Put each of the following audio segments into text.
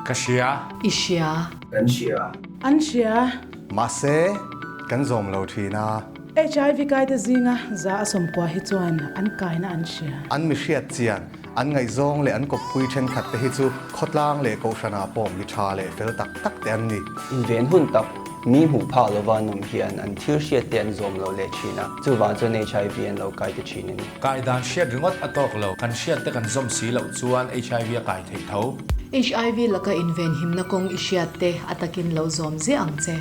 Ka hria. I hria. Kan hria. An hria. Mahse, kan zawm lo thin a. HIV kaite zinga za a sawmkua hi chuan an kaina an hria. An mi hriat chian, an ngaihzawng leh an kawppui thenkhat te hi chu khawtlang leh kohhranah pawh mi tha leh fel tak tak te an ni. Inven hun tak, mi hmuh phak lova an awm hian an thil hriat te an zawm lo leh thin a, chuvang chuan HIV an lo kai ta thin a ni. Kai dan hriat ringawt a tawk lo, kan hriat te kan zawm si loh chuan HIV a kai theih tho. HIV laka inven himna kawng i hriat te a takin lo zawm ziah ang che.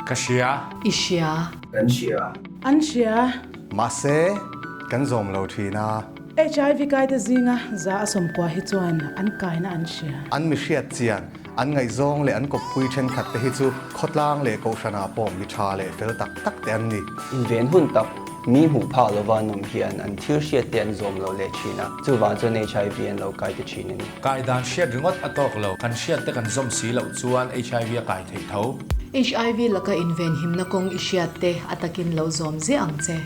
Ka hria. I hria. Kan hria. An hria. Mahse, kan zawm lo thin a. HIV kaite zinga za a sawmkua hi chuan an kaina an hria. An mi hriat chian An ngaihzawng leh an kawppui thenkhat te hi chu khawtlang leh kohhranah pawh mi tha leh fel tak tak te an ni. Inven hun tak, mi hmuh phak lova an awm hian an thil hriat te an zawm lo leh thin a, chuvang chuan HIV an lo kai ta thin a ni. Kai dan hriat ringawt a tawk lo, kan hriat te kan zawm si loh chuan HIV a kai theih tho. HIV laka inven himna kawng i hriat te a takin lo zawm ziah ang che.